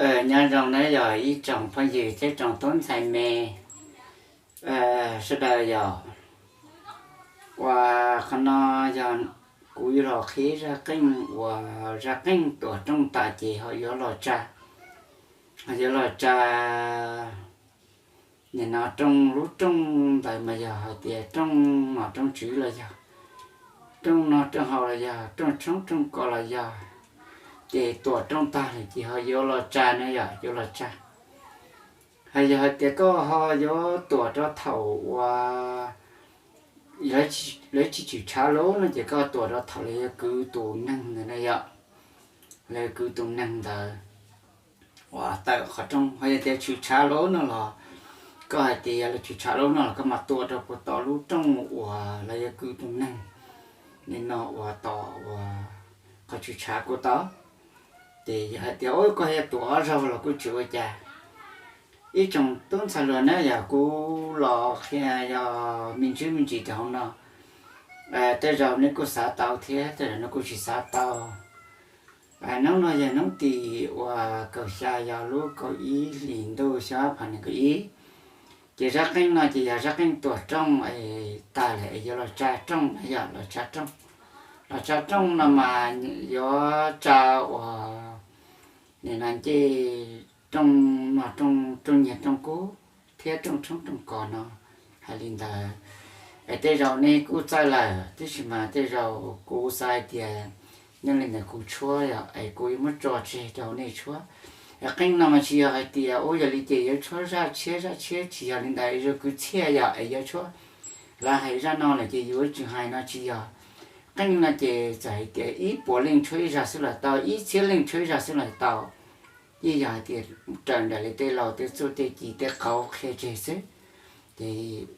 Nyob zoo na yog ib tsoom phooj ywg thiab tsoom tub ntxhais me sawv daws yom. Uas qhov no yog kuv yuav los qhia zaj qeej uas zaj qeej tuam rooj tas ces ho yuav los tsa, ho yuav los tsa nim no rooj, lub rooj ntawd mas yog hais tias rooj nom rooj tswv los yog rooj noj rooj haus los yog rooj tshoob rooj kos los yog, ces tuam rooj tag lawm ces ho yuav los tsa na yom, yuav los tsa. Hos yog hais tias koj ho yuav tuam rau thaum uas lawv tsis tshwm tshav lub no ces koj tuam rau thaum lawv yuav kwv tus neeg ntawd na yom, lawv kwv tus neeg ntawd uas tawm qhov rooj. Ho yog tias tshwm tshav lub no los koj hais tias yog lawv tshwm tshav lub no los koj mam tuam rau puag tom lub rooj uas lawv yuav kwv tus neeg, nim no uas tom uas qhov tshwm tshav kuj tau. Ces yog hais tias koj yuav tuam ob zaug los kuj tsis ua cas. Ib tsoom tub ntxhais hluas na, yog kuv los qhia yog me ntsis me ntsis rau hauv no, tej zaum nej kuj xav tau thiab tej zaum nej kuj tsis xav tau. Hnub no yog hnub tim uas kaum xya yog lub kaum ib hlis ntuj xyoo ob phav nees nkaum ib. Ces zaj qeej no ces yog zaj qeej tuam rooj es tag lawm es yuav los tsa rooj na yom, los tsa rooj. Los tsa rooj no mas yuav tsa uas nim no ncej rooj no, rooj nyiaj rooj kub thiab rooj tshoob rooj kos no, hais li ntawd. Es tej zaum nej kuj txawj lawm tab sis mas tej zaum kuv xav hais tias nyob li ntawd kuv tshuab yom, es kuv yuav muab tso tseg rau nej tshuab. Es qeej no mas tsis yog hais tias ua yog li ces yuav tshuab zaj tshiab zaj tshiab, tsis yog li ntawd, zoo kwv txhiaj yom, es yuav tshuab. Lawv hais zaj no lawm ces yuav tsis hais no tsis yog. Qeej no ces txawm hais tias ib puas leej tshuab ib zaj xwb los tau, ib txhiab leej tshuab ib zaj xwb los tau. Yeej yog hais tias raws nraim li tej laus tej txuj tej ci tej qauv qhia tseg xwb. Ces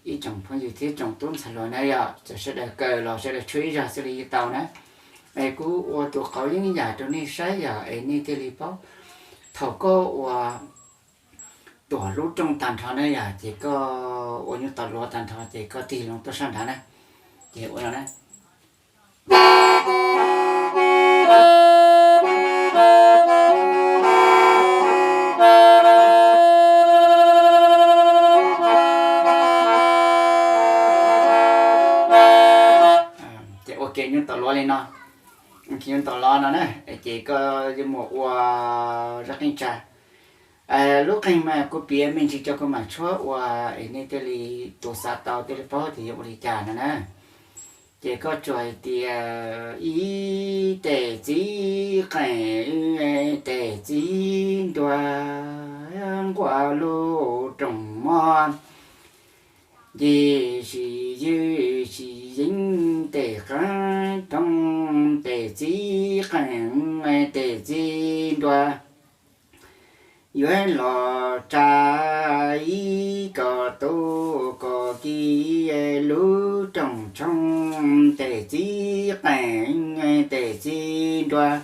ib tsoom phooj ywg thiab tsoom tub ntxhais hluas na yom, txawm sawv daws kawm los sawv daws tshuab ib zaj xwb los yeej tau na. Es kuv ua tus qauv yeeb yam rau nej saib yom, es nej thiaj li paub. Thaum koj ua tuam lub rooj tag nrho na yom, ces koj ua nyuj taus luav tag nrho ces koj tig loo tuaj sab nrad na. Ces ua no na. Ces ua ke nyuj taus luav li no, nyuj taus luav no na, ces koj yuav mus ua zaj qeej tsa. Lub qeej mas kuv piav me ntsis cov kuv mam tshuab ua, es nej thiaj li tus xav tau thiaj li paub tias yuav ua li cas no na. Ces koj tsuas hais tias ib tes txiv qeej, tes txiv nruas nquas lub rooj mog, nce sis ywj sis yeeb tes qab rooj, tes txiv qeej, tes txiv nruas. Yuav los tsa ib kos tub kos ki lub rooj tshoob, tes txiv qeej, tes txiv nruas.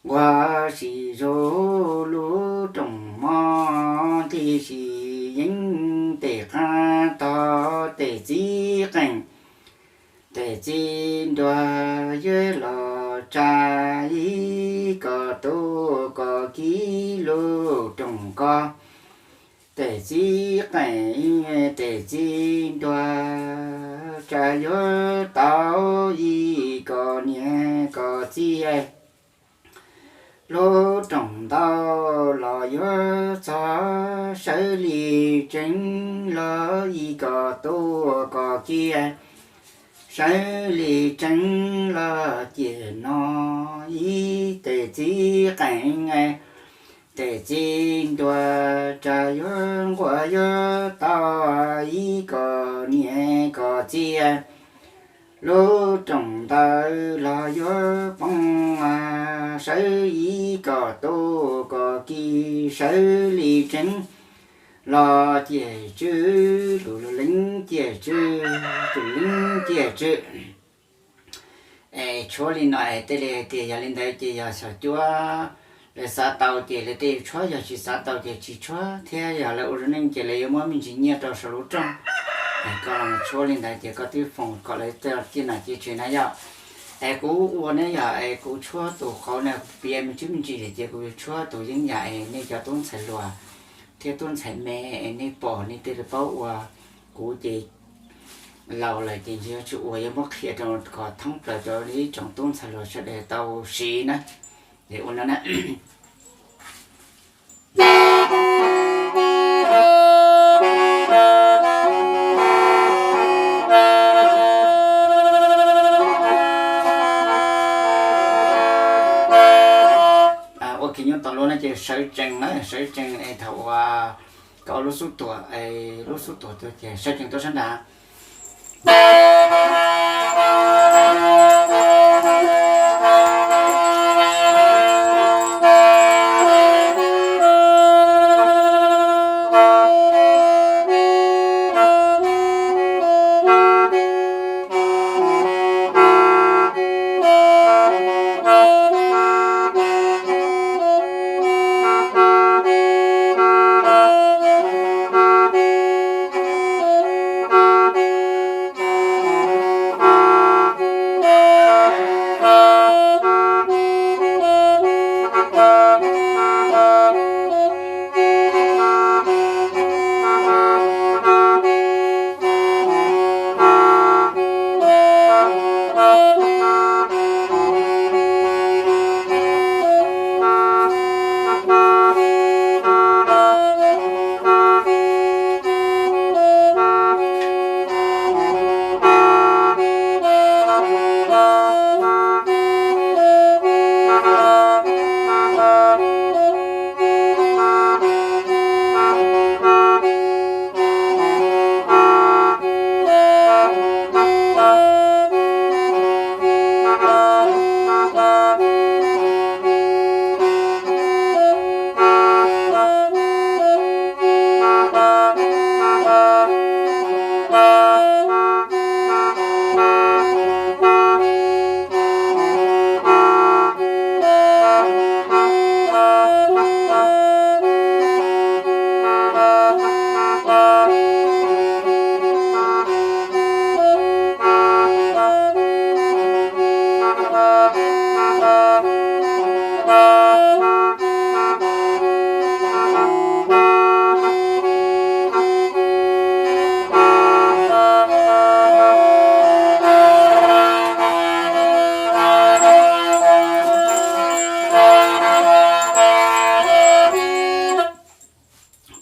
Nquas sis zug lub rooj mog, nce sis yeeb tes qab tog, tes txiv qeej, tes txiv nruas. Yuav los tsa ib kos tub kos ki lub rooj kos, tes txiv qeej, tes txiv nruas. Tsa yuav tau ib kos niam kos txiv lub rooj ntau, los yuav txog sawv li tseeb los ib kos tub kos ki, sawv li tseeb los ciaj no. Ib tes txiv qeej, tes txiv nruas. Tsa yuav nquas yuav tau ib kos niam kos txiv lub rooj ntawd, los yuav poob sawv ib kos tub kos ki, sawv li tseeb los ciaj tswv, lus lus leeb ciaj tswv, lus leeb ciaj tswv. Es tshuab li no es tej li hais tias yog li ntawd ces yog xyom cuab, lawv xav tau ces lawv thiaj yuav tshuab, yog tsis xav tau ces tsis tshuab, thiab yog lawv ua zoo neej ces lawv yuav muab me ntsis nyiaj rau saum lub rooj. Koj los tshuab li ntawd ces koj twb foom kom lawv tau ciaj nom ciaj tswv na yom. Es kuv ua ne yog es kuv tshuab tus qauv na, piav me ntsis me ntsis ces kuv yuav tshuab tus yeeb yam es nej cov tub ntxhais hluas thiab tub ntxhais me es nej pom nej thiaj li paub ua. Kuv ces laus lawm ces yuav tsis ua, yuav muab qhia rau kom thoob plaws rau ib tsoom tub ntxhais hluas sawv daws tau siv na. Es ua no na. Ua kiag nyuj tom luag no ces sawv tsees na, sawv tsees es thaum uas koj lub xub tuam, lub xub tuam tuag ces sawv tsees tuaj sab nrad.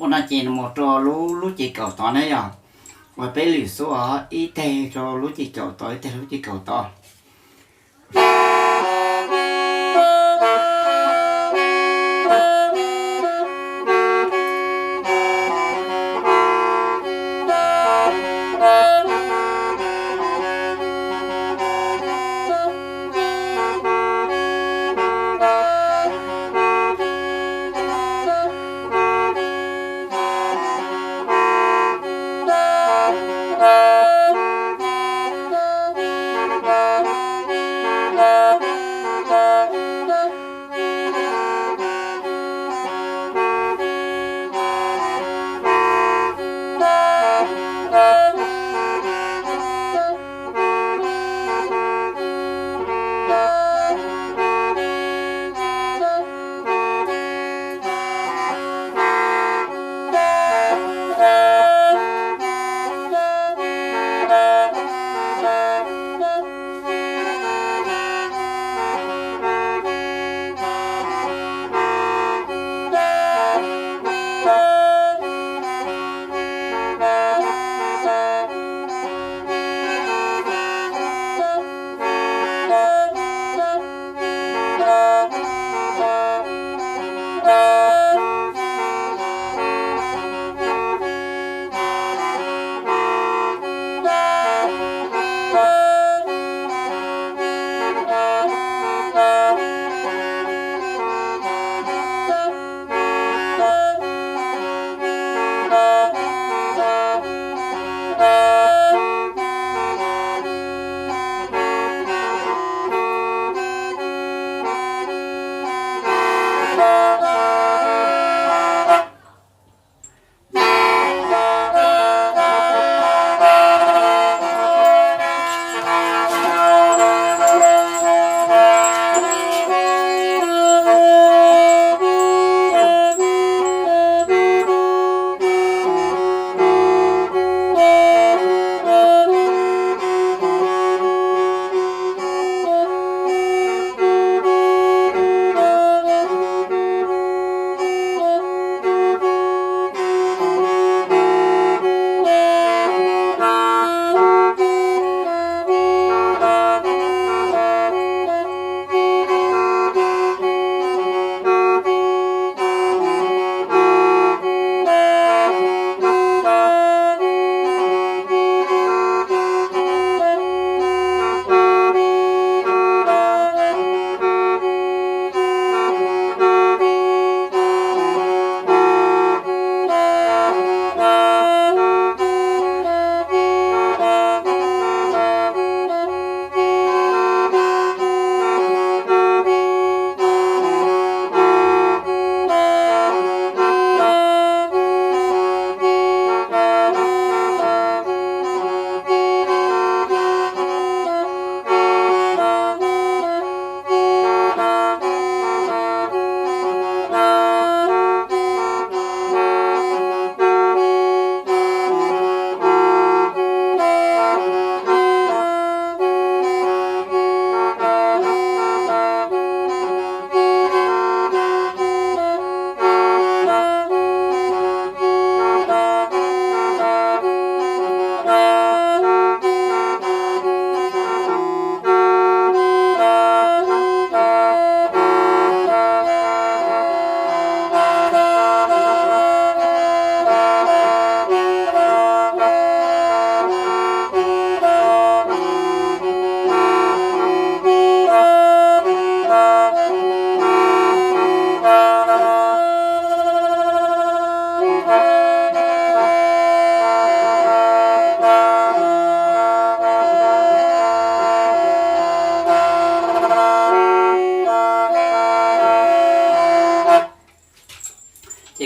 Ua no ces mus rau lub, lub ces kaum tod na yog, uas peb lwm xub os, ib teg rau lub ces kaum tod, ib teg lub ces kaum tod.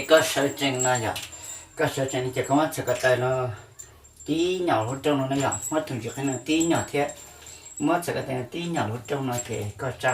Koj sawv tsees no yom, koj sawv tsees no ces koj muab txhais ko taw no tib nyom lub rooj no na yom, muab tus ntsis qeeb no tib nyom thiab, muab txhais ko taw no tib nyom lub rooj no ces koj tsa